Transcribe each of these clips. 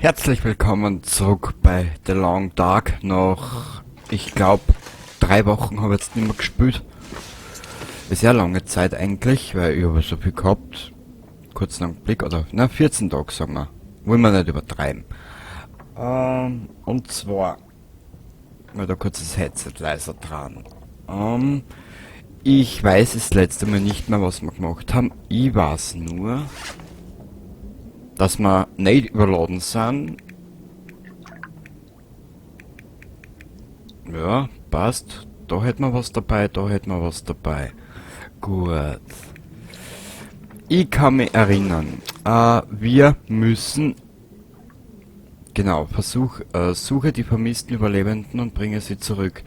Herzlich willkommen zurück bei The Long Dark. Nach, ich glaube, 3 Wochen habe ich jetzt nicht mehr gespielt. Ist ja lange Zeit eigentlich, weil ich habe so viel gehabt. Kurzen Augenblick, oder, na, 14 Tage, sagen wir. Wollen wir nicht übertreiben. Und zwar, mal da kurz das Headset leiser dran. Ich weiß das letzte Mal nicht mehr, was wir gemacht haben. Ich weiß nur, dass wir nicht überladen sind. Ja, passt. Da hätten wir was dabei, da hätten wir was dabei. Gut. Ich kann mich erinnern. Wir müssen... Genau, suche die vermissten Überlebenden und bringe sie zurück.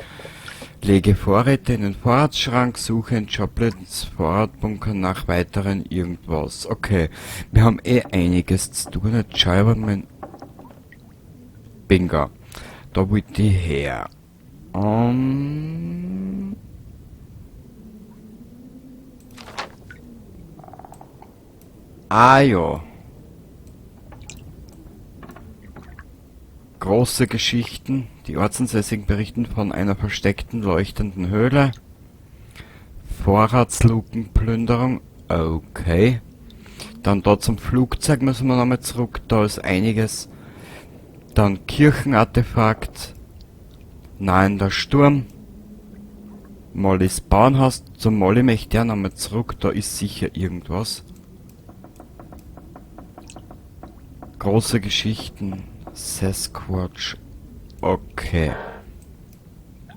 Lege Vorräte in den Vorratsschrank, suche in Joplins Vorratbunker nach weiteren irgendwas. Okay, wir haben eh einiges zu tun. Jetzt schau ich aber mein Bingo. Da wollte ich her. Ah ja. Große Geschichten. Die Ortsansässigen berichten von einer versteckten, leuchtenden Höhle. Vorratslukenplünderung. Okay. Dann da zum Flugzeug müssen wir nochmal zurück. Da ist einiges. Dann Kirchenartefakt. Nahender Sturm. Mollys Bauernhaus. Zum Molly möchte ich auch nochmal zurück. Da ist sicher irgendwas. Große Geschichten. Sasquatch. Okay.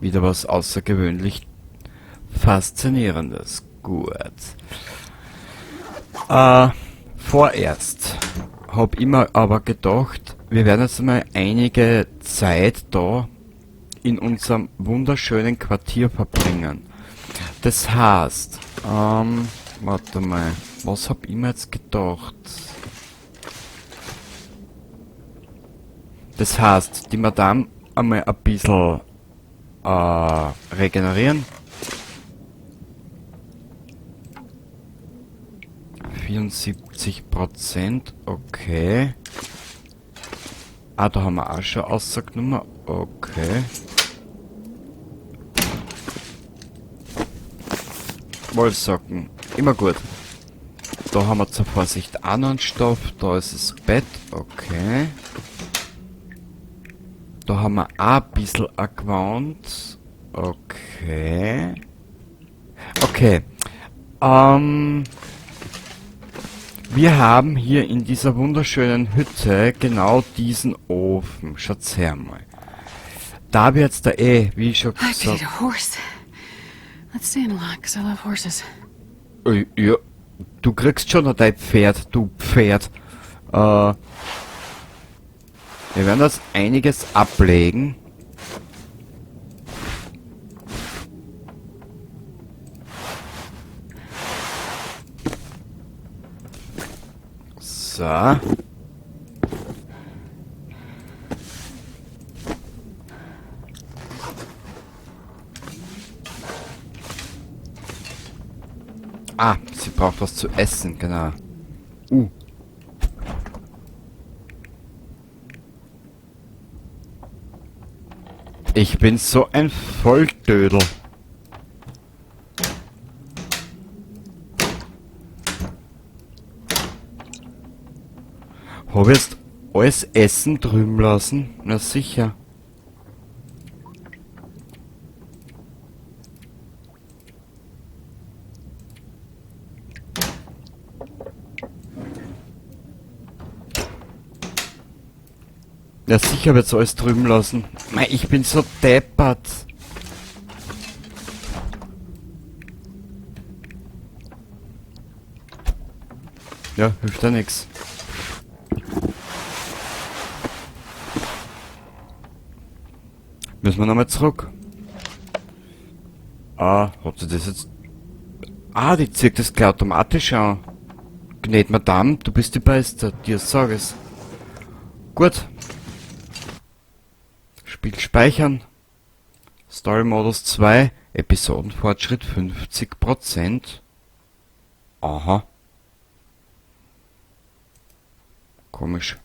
Wieder was außergewöhnlich Faszinierendes. Gut. Vorerst hab ich mir aber gedacht, wir werden jetzt mal einige Zeit da in unserem wunderschönen Quartier verbringen. Das heißt, warte mal, was hab ich mir jetzt gedacht? Das heißt, die Madame einmal ein bisschen regenerieren. 74%, okay. Ah, da haben wir auch schon ausgenommen, okay. Wollsocken, immer gut. Da haben wir zur Vorsicht auch noch einen Stoff, da ist das Bett, okay. Da haben wir auch ein bisschen Gewand. Okay. Okay. Wir haben hier in dieser wunderschönen Hütte genau diesen Ofen. Schaut's her mal. Da wird's da eh, wie ich schon I could gesagt eat a horse. That's saying a lot, because I love horses. Ja, du kriegst schon noch dein Pferd, du Pferd. Wir werden das einiges ablegen. So. Ah, sie braucht was zu essen, genau. Ich bin so ein Volldödel. Hab ich jetzt alles Essen drüben lassen? Na sicher. Ja, sicher wird's alles drüben lassen. Mei, ich bin so deppert. Ja, hilft ja nix. Müssen wir nochmal zurück. Ah, hat sie das jetzt... Ah, die zieht das gleich automatisch an. Gnäd Madame, du bist die Beste, dir sag ich's. Gut. Spiel speichern. Story Modus 2, Episodenfortschritt 50%. Aha. Komisch.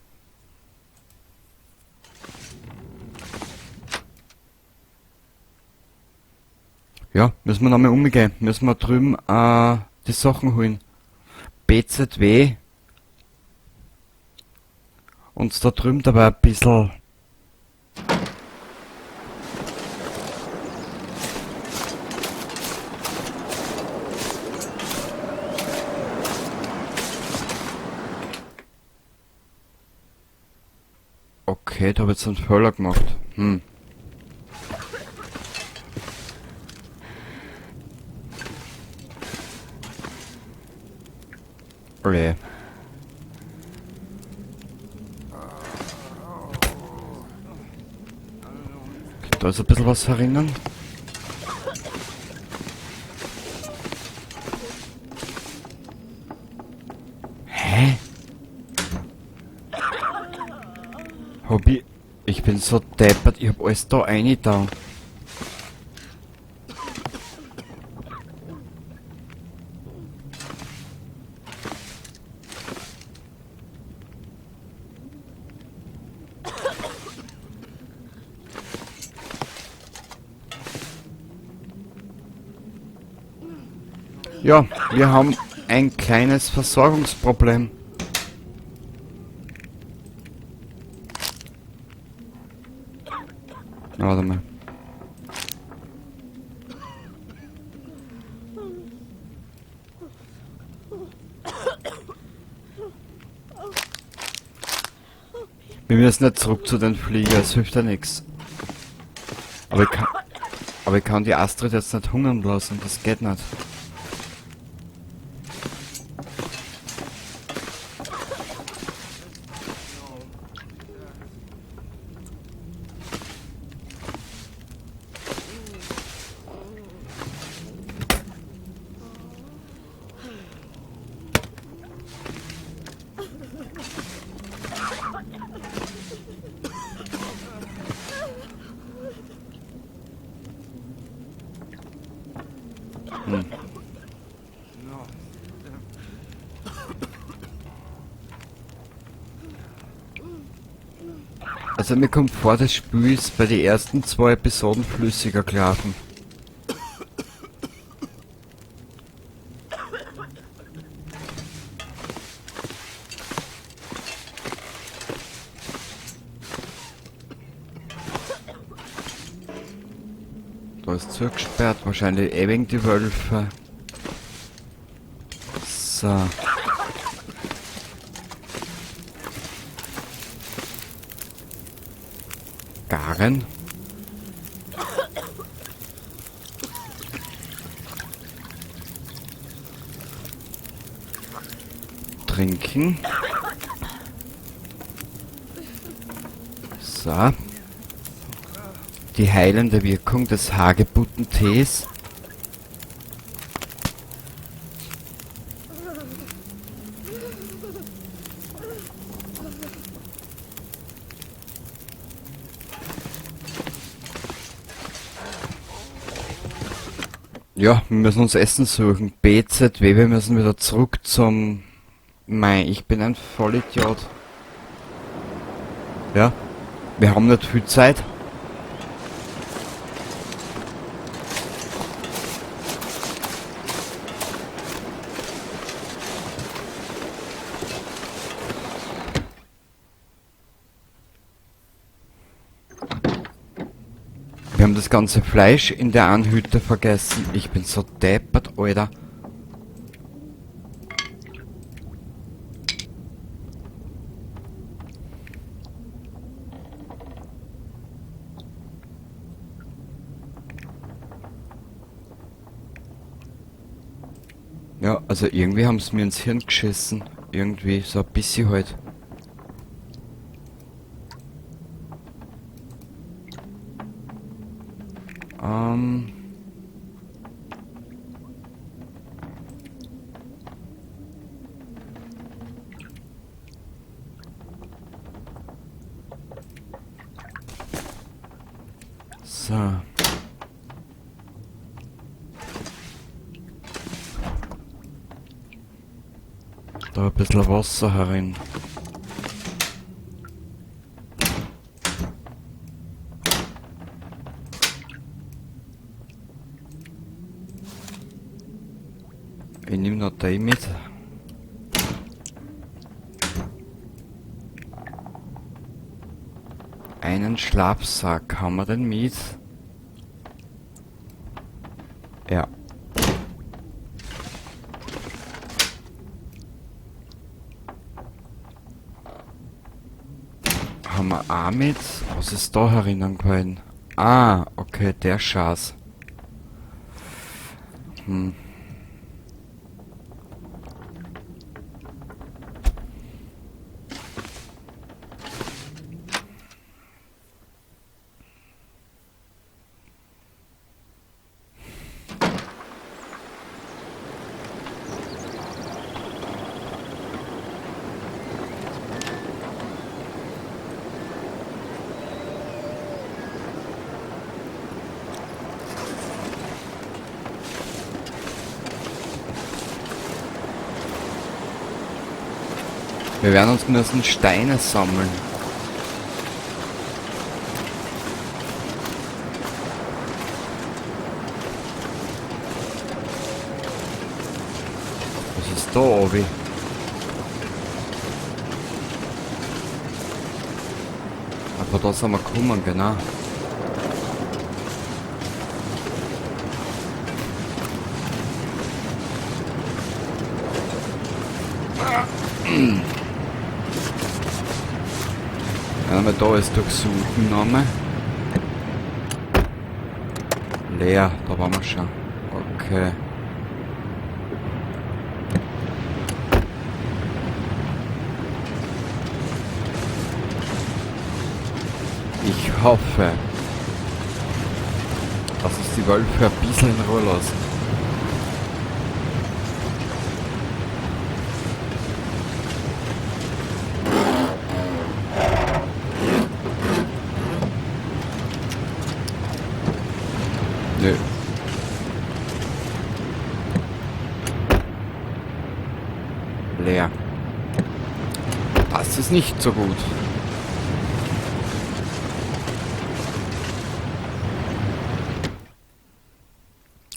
Ja, müssen wir nochmal umgehen. Müssen wir drüben die Sachen holen. BZW. Uns da drüben dabei ein bisschen... Okay, da habe ich jetzt einen Fehler gemacht. Hm. Okay. Da ist ein bisschen was herinnen. Hä? Hobby, ich bin so deppert, ich hab alles da reingetan. Ja, wir haben ein kleines Versorgungsproblem. Na, warte mal. Wir müssen nicht zurück zu den Flieger, es hilft ja nix. Aber ich kann die Astrid jetzt nicht hungern lassen, das geht nicht. Also mir kommt vor, das Spiel ist bei den ersten 2 Episoden flüssiger gelaufen. Da ist zugesperrt, wahrscheinlich eh wegen die Wölfe. So. Garen. Trinken. So. Die heilende Wirkung des Hagebuttentees. Ja, wir müssen uns Essen suchen. BZW, wir müssen wieder zurück zum... Mei, ich bin ein Vollidiot. Ja, wir haben nicht viel Zeit. Wir haben das ganze Fleisch in der Anhütte vergessen. Ich bin so deppert, Alter. Ja, also irgendwie haben's mir ins Hirn geschissen. Irgendwie, so ein bisschen halt. So. Da ein bisschen Wasser herin. Ich nehme noch die mit. Einen Schlafsack haben wir denn mit? Ja. Haben wir auch mit? Was ist da herinnen gefallen? Ah, okay, der Schatz. Hm. Wir werden uns müssen Steine sammeln. Was ist da, Obi? Aber da sind wir gekommen, genau. Ja, da ist durchsuchen nochmal. Leer, da waren wir schon. Okay. Ich hoffe, dass uns die Wölfe ein bisschen in Ruhe lassen. Nö. Leer. Das ist nicht so gut.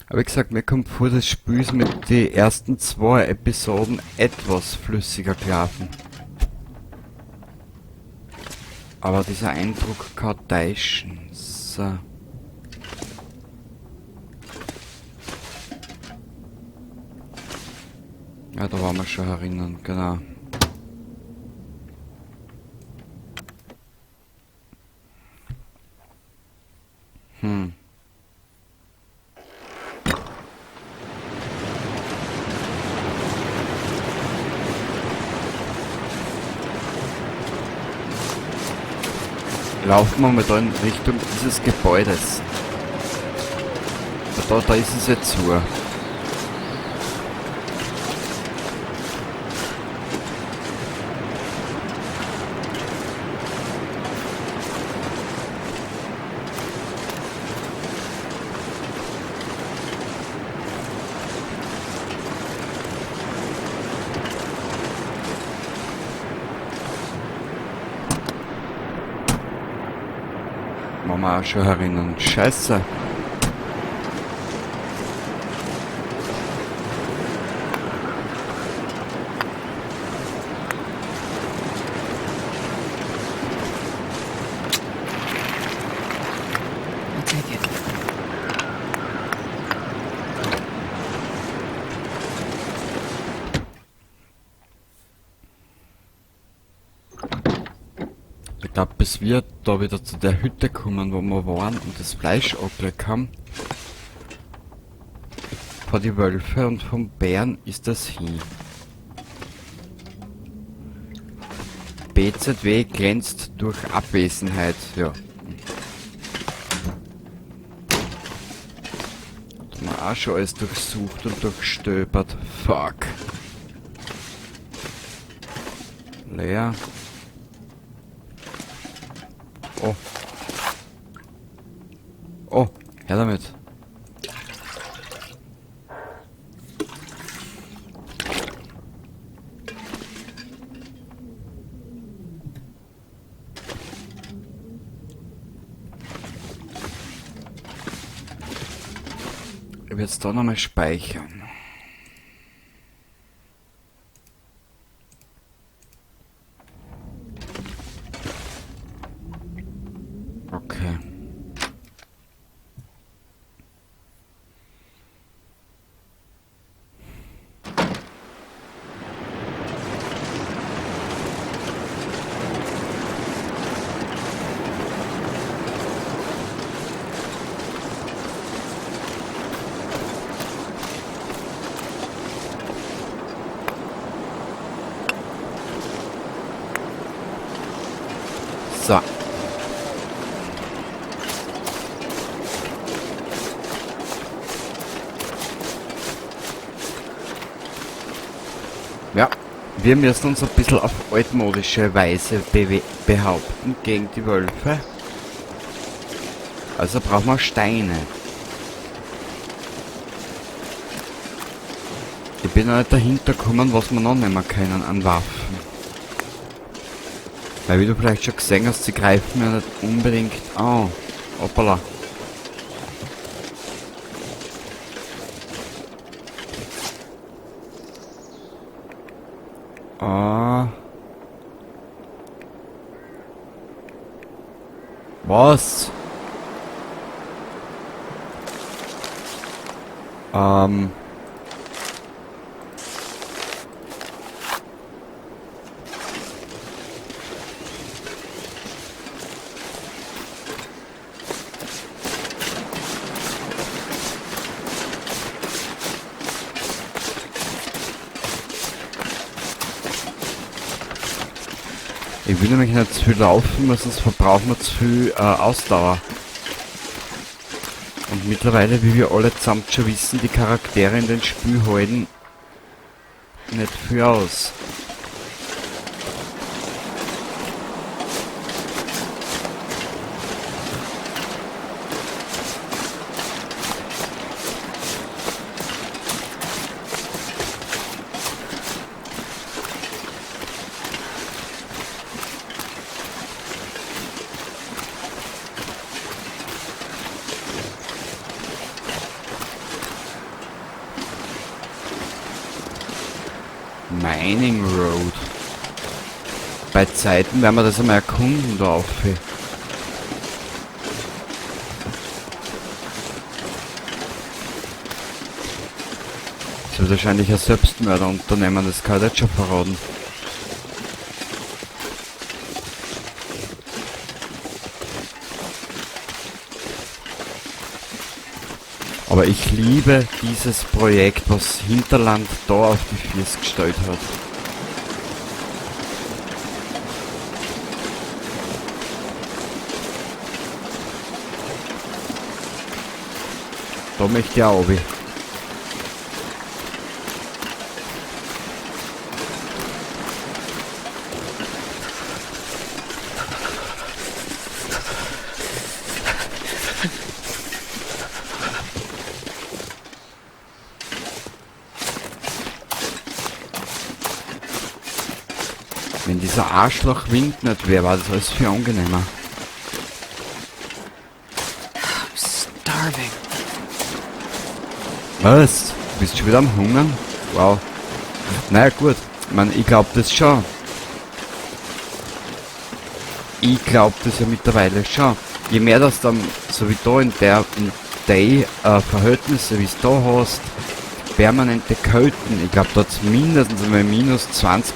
Aber wie gesagt, mir kommt vor, das Spiel ist mit den ersten 2 Episoden etwas flüssiger gelaufen. Aber dieser Eindruck kann täuschen. So. Ja, da waren wir schon herinnen, genau. Hm. Laufen wir mal da in Richtung dieses Gebäudes. Da ist es jetzt zu. Mama auch schon herinnen. Scheiße. I'll take it. Ich glaub, bis wir da wieder zu der Hütte kommen, wo wir waren und das Fleisch abgelegt haben, vor die Wölfe und vom Bären ist das hin. BZW glänzt durch Abwesenheit, ja. Da haben wir auch schon alles durchsucht und durchstöbert. Fuck. Leer. Oh. Oh, her damit. Ich werde jetzt da nochmal speichern. Okay. So. Ja, wir müssen uns ein bisschen auf altmodische Weise behaupten gegen die Wölfe. Also brauchen wir Steine. Ich bin noch nicht dahinter gekommen, was wir noch nehmen können an Waffen. Weil wie du vielleicht schon gesehen hast, sie greifen mir nicht unbedingt an. Hoppala. Ah. Was? Ich will nämlich nicht zu viel laufen, weil sonst verbrauchen wir zu viel Ausdauer. Und mittlerweile, wie wir alle zusammen schon wissen, die Charaktere in den Spielen halten nicht viel aus. Mining Road. Bei Zeiten werden wir das einmal erkunden da auf. Das wird wahrscheinlich ein Selbstmörderunternehmen, das kann ich jetzt schon verraten. Aber ich liebe dieses Projekt, was Hinterland da auf die Füße gestellt hat. Da möchte ich auch runter. Wenn dieser Arschlochwind nicht wäre, war das alles viel angenehmer. I'm starving. Was? Du bist schon wieder am Hungern? Wow. Naja gut, ich mein, ich glaub das schon. Ich glaub das ja mittlerweile schon. Je mehr das dann, so wie da in der, in die Verhältnisse, wie es da hast, permanente Kälte, ich glaub, da hat's mindestens einmal minus 20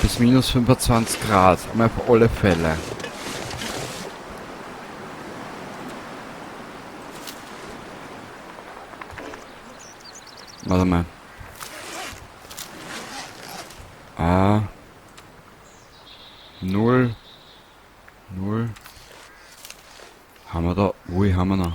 bis minus 25 Grad, einmal auf alle Fälle. Warte mal. A. 0. 0. Haben wir da? Ui, haben wir noch.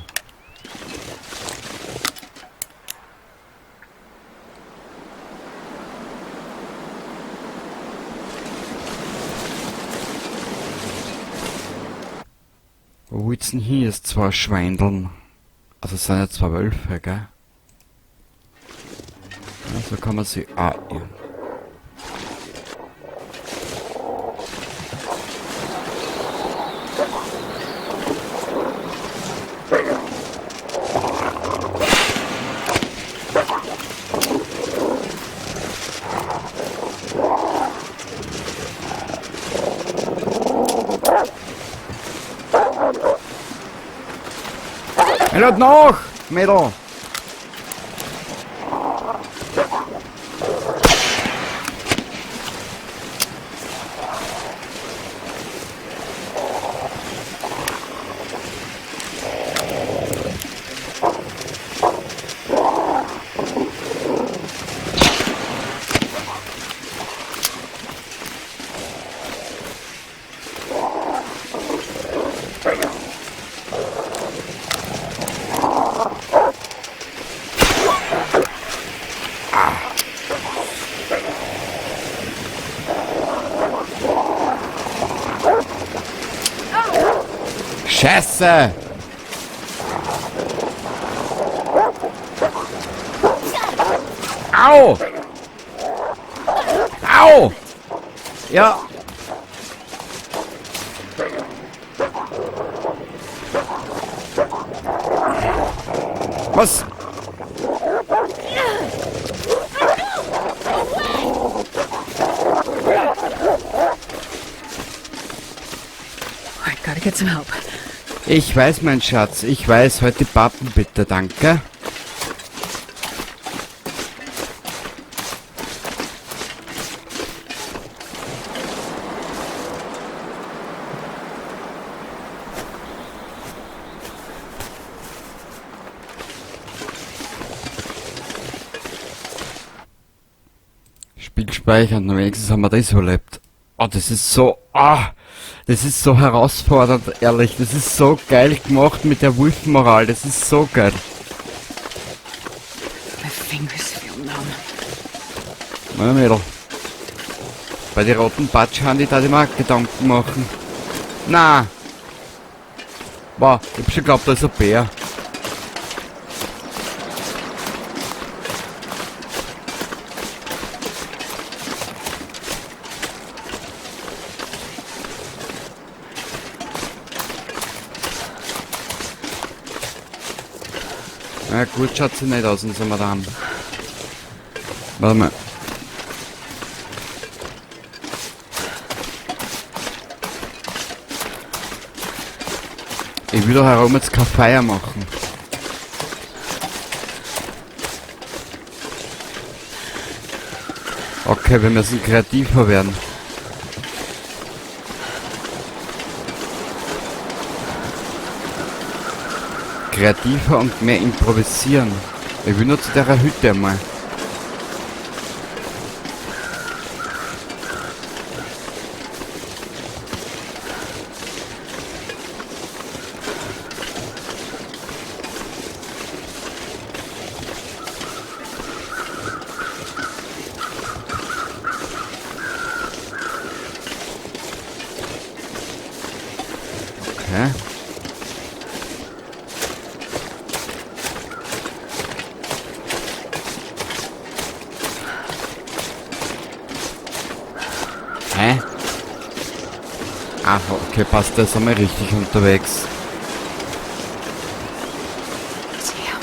Wo willst du denn hier jetzt zwei Schweindeln? Also es sind ja zwei Wölfe, gell? Ja, so kann man sie auch irren. Halt nach, Mädel! Scheiße! Au! Au! Ja! Was? All right, gotta get some help. Ich weiß, mein Schatz, ich weiß. Heute Pappen bitte, danke. Spiel speichern, wenigstens haben wir das überlebt. Oh, das ist so... Ah, das ist so herausfordernd, ehrlich. Das ist so geil gemacht mit der Wolfmoral. Das ist so geil. My fingers feel numb. Meine Mädel. Bei den roten Patschhand, die da ich mir auch Gedanken machen. Na. Boah, ich hab schon geglaubt, da ist ein Bär. Na gut, schaut sie nicht aus, sind wir da. Warte mal. Ich will da herum jetzt kein Feuer machen. Okay, wir müssen kreativer werden. Kreativer und mehr improvisieren. Ich will nur zu der Hütte einmal. Okay. Hä? Ah, okay, passt, da sind wir richtig unterwegs. Damn,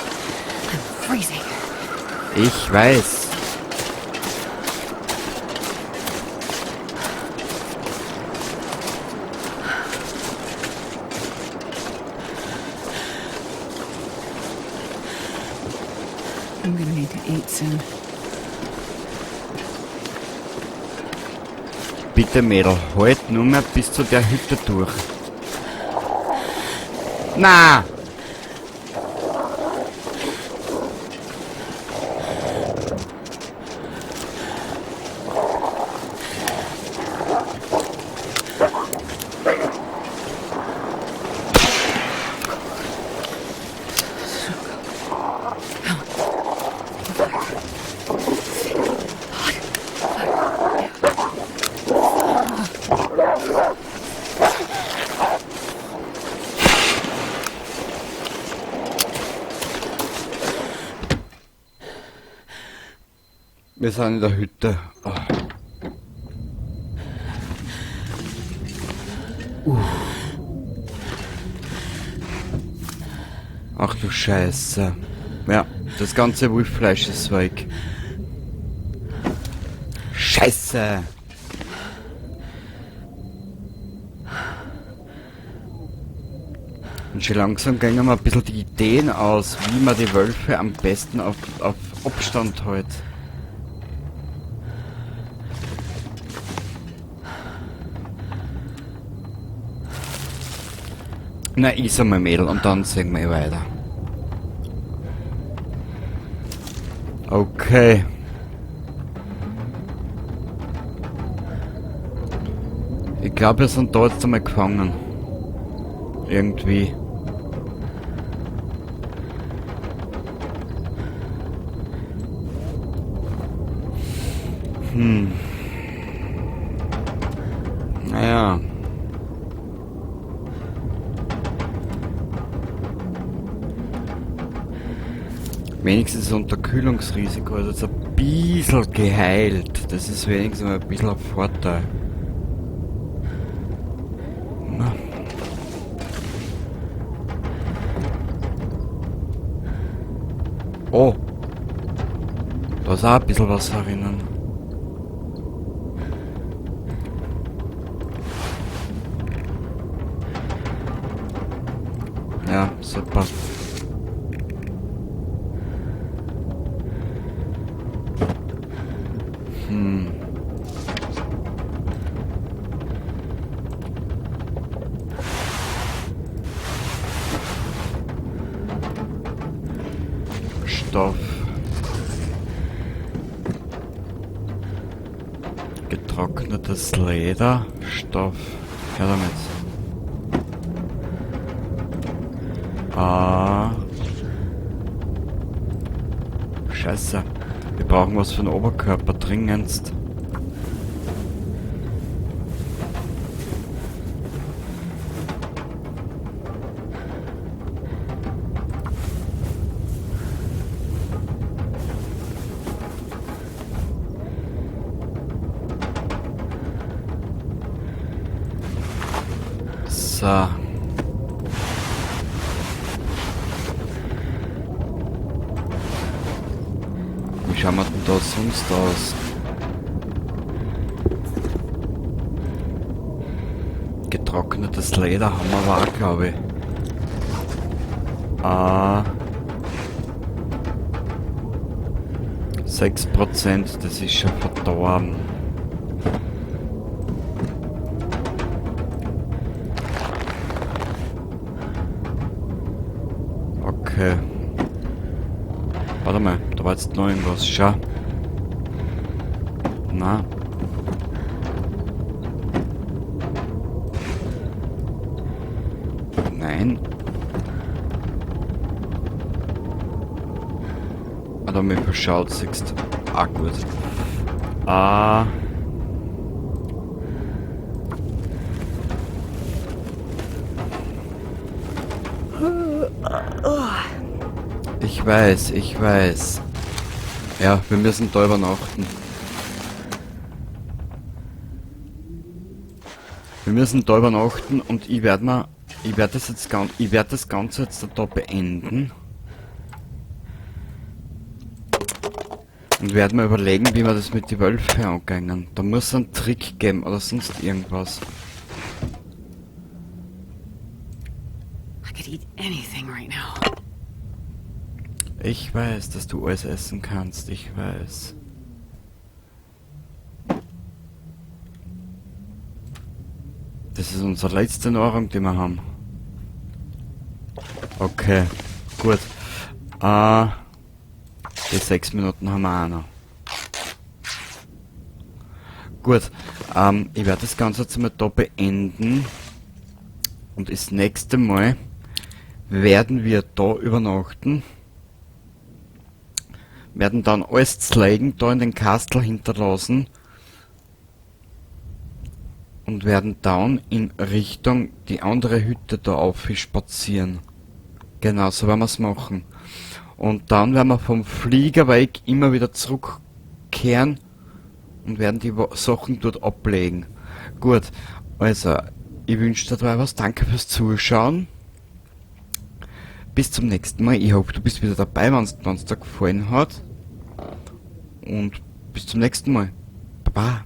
I'm freezing. Ich weiß. I'm gonna need to eat soon. Bitte Mädel, halt nur mehr bis zu der Hütte durch. Na! Wir sind in der Hütte. Oh. Ach du Scheiße. Ja, das ganze Wolffleisch ist weg. Scheiße! Und schon langsam gehen mir ein bisschen die Ideen aus, wie man die Wölfe am besten auf Abstand hält. Na, ich sag mal Mädel und dann sehen wir weiter. Okay. Ich glaube, wir sind da jetzt einmal gefangen. Irgendwie. Naja. Wenigstens Unterkühlungsrisiko ist jetzt ein bisschen geheilt. Das ist wenigstens ein bisschen ein Vorteil. Na. Oh. Da ist auch ein bisschen was herinnen. Ja, super. Stoff. Getrocknetes Leder. Stoff. Her damit. Ah. Scheiße. Wir brauchen was für den Oberkörper, dringendst. So. Wie schauen wir denn da sonst aus? Getrocknetes Leder haben wir aber auch, glaube ich. Ah. 6%, das ist schon verdorben. Okay. Warte mal, da war jetzt noch irgendwas. Schau. Na. Nein. Ah, da hab ich verschaut, siehst. Ah, gut. Ah. Ich weiß, ich weiß. Ja, wir müssen da übernachten. Wir müssen da übernachten und ich werde mal, ich werde das jetzt ganz, ich werde das Ganze jetzt da beenden. Und werde mir überlegen, wie wir das mit den Wölfen angehen. Da muss es einen Trick geben oder sonst irgendwas. I could eat anything right now. Ich weiß, dass du alles essen kannst, ich weiß. Das ist unsere letzte Nahrung, die wir haben. Okay, gut. Die 6 Minuten haben wir auch noch. Gut, ich werde das Ganze jetzt mal da beenden. Und das nächste Mal werden wir da übernachten. Werden dann alles z'legen, da in den Kastel hinterlassen. Und werden dann in Richtung die andere Hütte da auf spazieren. Genau, so werden wir's machen. Und dann werden wir vom Fliegerweg immer wieder zurückkehren und werden die Sachen dort ablegen. Gut, also, ich wünsche dir dabei was. Danke fürs Zuschauen. Bis zum nächsten Mal. Ich hoffe, du bist wieder dabei, wenn's dir gefallen hat. Und bis zum nächsten Mal. Baba.